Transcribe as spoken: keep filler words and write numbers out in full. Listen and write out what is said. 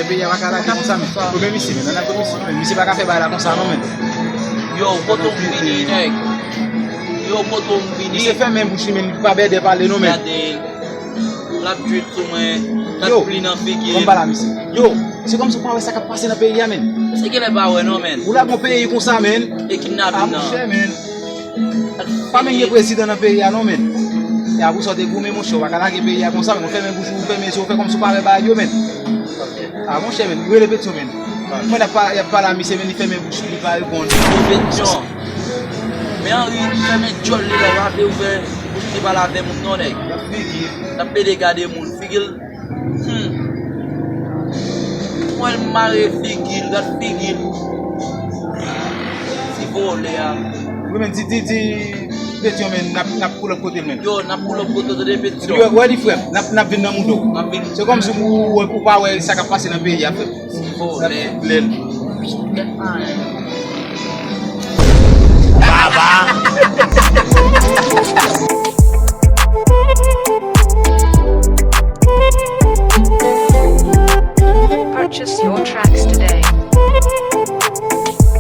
Peyi a pa ka lage konsa, men. Ou menm isi, men, nan lage misye, men. Misye pa ka fè bagay la konsa, non, men. Yo, kote w vini, nèg? Yo, kote w vini? Misye fèmen bouch li, men, li pa bèdè pale, non, men. Gade l. L ap jwe sou mwen. L ap Yo, pli nan figi bon, l. Bala, misye. Yo, se kòmsi w pa wè sa k ap pase nan peyi a, men. Se genlè pa wè, non, men. Ou lage yon peyi konsa, men. E kidnaping Ah, nan. Monchè, men. Pa menm gen prezidan nan peyi a, non, men. E apre sa, w te goumen, monchè, w pa ka lage peyi a konsa, men. Ou fèmen bouch ou, ou fèmen zye, ou fè kòmsi w pa wè bagay yo, men. Ah, monchè, men, rele Petyon, men. Mwen, y ap pale, y ap pale a misye, men, li fèmen bouch li, li pa reponn. Yo, Petyon. Men Anri fèmen djòl li la, w ap ouvè bouch li pale avè moun, non, nèg. Gad figi. L ap pede gade moun. Figi l. Hmm. Mwen, l mare figi l, gad figi l. Ti vòlè a. Wi, men, di, di, di Petyon, men, n ap, n ap pull up kote l, men. Yo, n ap pull up kote de Petyon. Yo, wè li, frè m, n ap, n ap vin nan mouda w. N ap vin. Se kòmsi ou, ou, ou pa wè sa k ap pase nan peyi a, frè m. Vòlè. Lè l. Kèt pa, hein. Baba.